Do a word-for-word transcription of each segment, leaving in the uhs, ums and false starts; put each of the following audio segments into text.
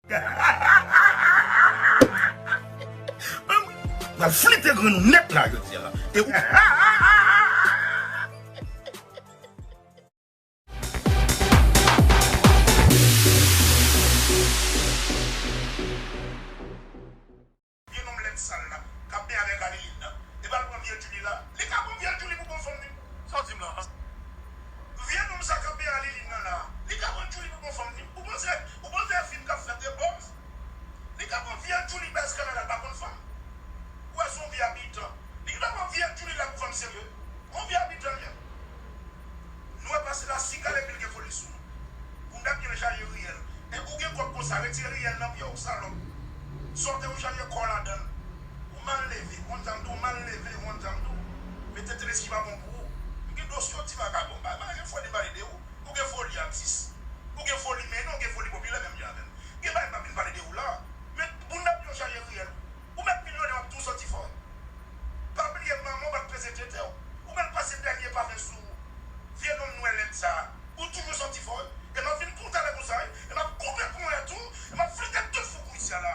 M pral flite grenn ou nèt la jodi a. E ou Vye nonm lèd sal la, k ap benyen avèk Alilin nan. Li pral pran vye Djouly la. Li ka pran vye Djouly pou bon fanm li. Sa w di m la? Vye nonm sa k ap benyen Alilin nan la. Li ka pran Djouly pou bon fanm li. Ou panse, ou panse e fim k ap fèt e bòz? Li ka pran vye Djouly baz kanal la, l pa konn fanm. Ou wè se yon vye abitan. Li ka pran vye Djouly la pou fanm serye. Yon vye abitan li ye. Nou wè pase la, sigal epi l gen foli sou nou. Bounda byen chaje riyèl. E ou gen kòb konsa, retire riyèl nan pye w, salòp. Sa w te ou chaje kò w ladan l. Ou mal leve, konn sa m di w, ou mal leve, konn sa m di w. Mete tele ki pa bon pou ou. M gen dosye w ti vagabon. Pa, pa gen foli m pale de ou. Ou gen foli atis. Ou gen foli mennen, ou gen foli popilè menm jan avè m. Gen bagay m pa vin pale de ou la. Men bounda byen chaje riyèl. Ou mèt milyonè, w ap tou santi fò. Pa bliye manman w pa t peze tete w. Ou mèt pase dènye pafen sou vye nonm nwè lèd sa. Ou toujou santi fò. E m ap vin tou talè konsa, wi. E m ap koupe ponyèt ou. E m ap flite tout fou kou isi a la.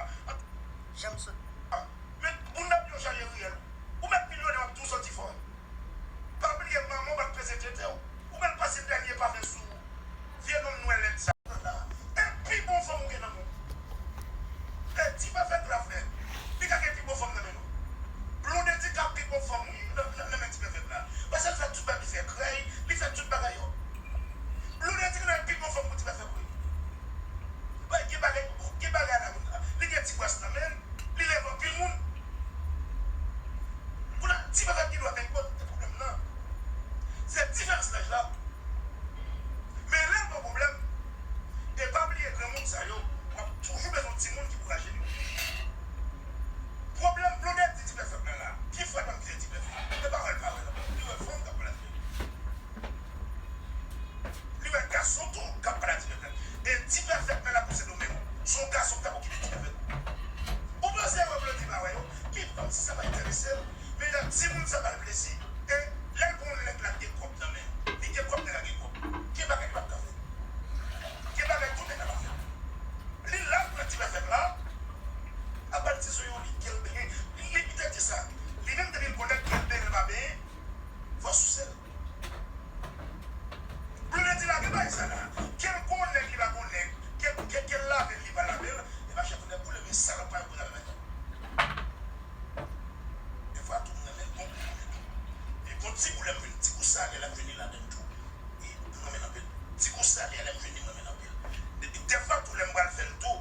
Janm sot. Men bounda byen chaje riyèl. Ou mèt milyonè, w ap tou santi fò. Pa bliye manman w pa t peze tete w. Ou mèt pase dènye pafen sou vye nonm nwè lèd sa. E pi bon fanm ou gen nan men w. E Ti Pèfèk la, frè, li ka gen pi bon fanm nan men nou. Blondedy ka pi bon fanm, wi, nan, nan, nan men Ti Pèfèk la. Paske l fè tout bagay, li fè krèy, li fè tout bagay yo. Blondedy nan pi bon fanm pou Ti Pèfèk, wi. Bay gen bagay, gen bagay la, moun la. Li gen ti bras nan men l, li leve anpil moun. Pou la, Ti Pèfèk gen dwa gen pwoblèm nan. Se diferans laj la. Men lè l gen pwoblèm, e pa bliye granmoun sa yo, w ap toujou bezwen yon timoun ki pou raje li. Pwoblèm Blondedy Ti Pèfèk la la, ki frè pa m ki se Ti Pèfèk? E pa wè l pa wè l ankò. Li wè fanm k ap pale avè l. Li wè gason tou k ap pale a Ti Pèfèk. E Ti Pèfèk nan la pou Sendomeng. Se yon gason k t ap okipe Ti Pèfèk. Ou panse wè Blondedy pa wè yo? Li kòmsi sa pa enterese l. Men jan timoun sa ba l plezi. E lè l pran yon nèg la gen kòb nan men. Li gen kòb, nèg la gen kòb. Gen bagay li p ap ka fè. Gen bagay tout nèg la p ap fè. Li la pou Ti Pèfèk la. Apa l ti sou yo, li gen l benyen. Li, li te di sa. Li menm depi l gon nèg gen l benyen, l pa benyen. Fò souse l. Blondedy lage bay sa la. Ke l gon nèg, li pa gon nèg. Ke, ke, ke l lave l, li pa lave l. E pa chèf nèg boule, men salòp pa yo pou lave bay. Defwa tou, m renmen l gon kou boule tou. E gon ti boule m jwenn, ti kou salè la m jwenn li ladan l tou. E m renmen l anpil. Ti kou salè la m jwenn li, m renmen l anpil. Depi defwa tou lè m pral fè l tou,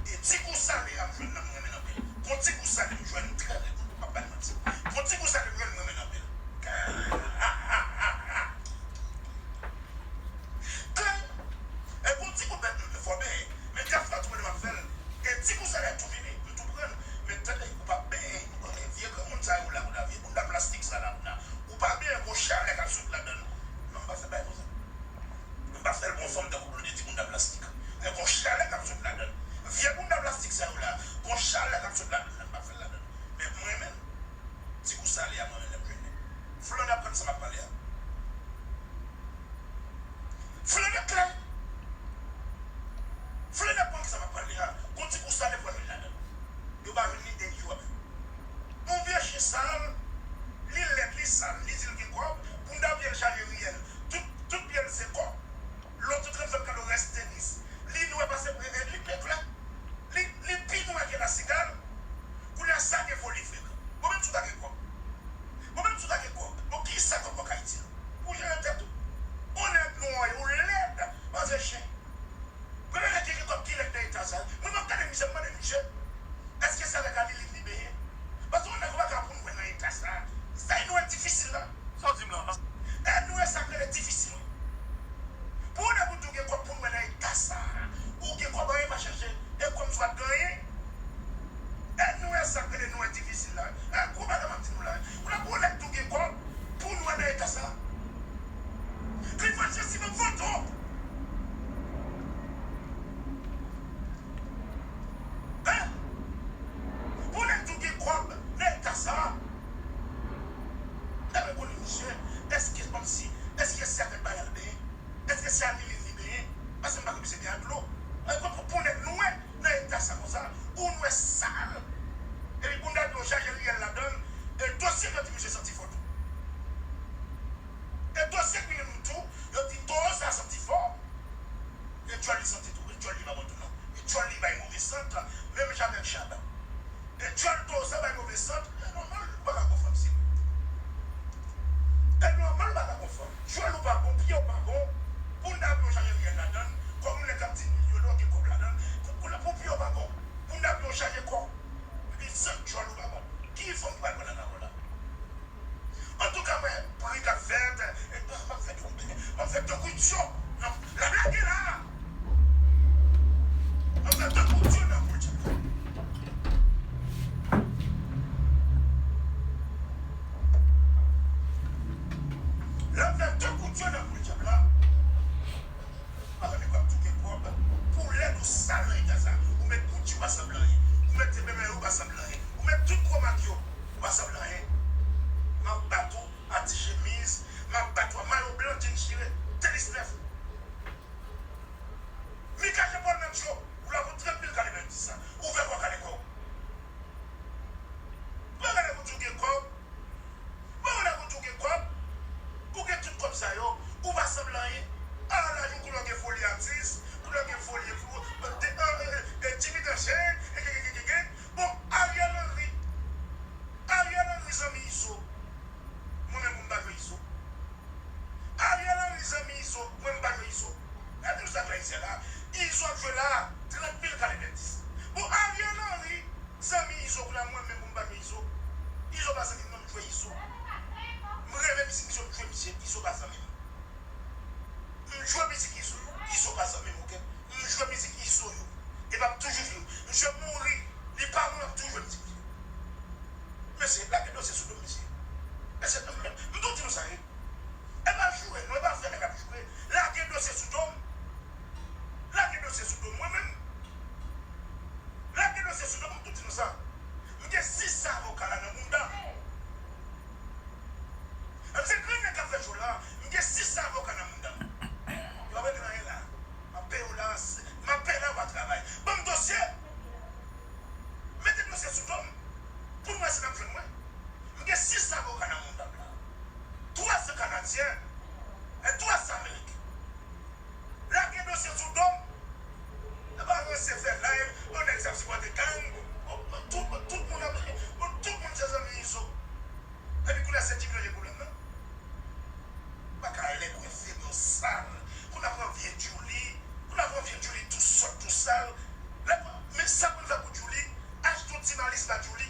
e ti kou salè a m jwenn nan m renmen l anpil. Gon ti kou salè m jwenn, m trè rèd, m p ap ba n manti. Gon ti kou salè m jwenn, m renmen l anpil. Klè. E gon ti kou bèt m fò benyen. Men defwa tou mwen m ap fè l. E ti kou salè tou vini, m tou pran l. Men tande, ou pa benyen. Vye granmoun sa yo la, ou la, vye bounda plastik sa la, ou la. Ou pa benyen gon Chaba. E djòl towo sa bay move sant, e nòmal ou pa ka gon fanm serye. E nòmal ou pa ka gon fanm. Djòl ou pa bon, pye w pa bon. Bounda pye w chaje riyèl ladan l. Kòm yon nèg k ap di milyon dòlà gen kòb ladan l. Pou, pou, pou pye w pa bon. Bounda pye w chaje kòb. Epi sant djòl ou pa bon. Ki fanm ki pral pran nan kawò la? Antouka, mwen, pri k ap fèt, e, m ap fè tankou, m ap fè tankou idiot. N ap, l ap lage la. M ap fè tankou idiot nan poul dyab la. L ap fè tankou idiot nan poul dyab la. Paske nèg w ap touke kòb pou lèd ou sal nan eta sa. Ou met Gucci, ou pa sanble anyen. Ou met T B M, ou pa sanble anyen. Ou met tout gwo mak yo, ou pa sanble anyen. M ap bat ou a ti chemiz, m ap bat ou a mayo blan, djin chire, tenis nèf. Mika Jean Paul menm cho, ou la pou trant mil kale venndiz sa. Ouvè kò w, kale kò w. Mwen gade pou di w gen kòb. Mwen gade pou di w gen kòb. Ou gen tout kòb sa yo. Ou pa sanble anyen. A laj ou koulè w gen foli atis, koulè w gen foli pou, e, e, e, e, Jimmy Danchèn, e, e, e, e, e, e. Bon, Ariel Henry. Ariel Henry zanmi Izo. Mwen menm pou m pa jwe Izo. Ariel Henry zanmi Izo, mwen m pa jwe Izo. Gade nou sa k la Izo la. Izo ap jwe la, trant mil kale venndiz. Bon, Ariel Henry zanmi Izo, kounye a mwen menm pou m pa jwe Izo. Izo pa zanmi m non, m jwe Izo. M reve mizik Izo, m jwe misye, Izo pa zanmi m. M jwe mizik Izo yo, Izo pa zanmi m, oke? M jwe mizik Izo yo. E m ap toujou jwe yo. Misye mouri, li pa mouri, m ap toujou jwe mizik Izo. Mesye, lage dosye sou do m, mesye. Mesye, m, m, m tou di nou sa, wi. E pa joure, non, e pa fè nèg ap joure. Lage dosye sou do m. Lage dosye sou do m, mwen menm. Lage dosye sou do m, m tou di nou sa. M gen sis avoka la nan bounda m. M se gran nèg k ap fè show la, m gen sis avoka nan bounda m. Yo pa regle anyen la. M ap peye w la, m ap peye w la, w a travay. Ban m dosye. Mete dosye sou do m. Pou n wè si n ap jwenn mwen. M gen sis avoka nan bounda m la. Twa se Kanadyen, e twa se Ameriken. Lage dosye sou do m. Epa ranse fè live, yon nèg sa ap sipòte gang. Bon, bon, tout, bon, tout moun ap, bon, tout moun se zanmi Izo. Epi kounye a se Jimmy yo ye pwoblèm nan. Pa ka lè kwen fèmen yon sal. Kounye a pran vye Djouly. Kounye a pran vye Djouly tou sòt, tou sal. Lè, men sa pou n fè pou Djouly, achte yon ti malis ba Djouly.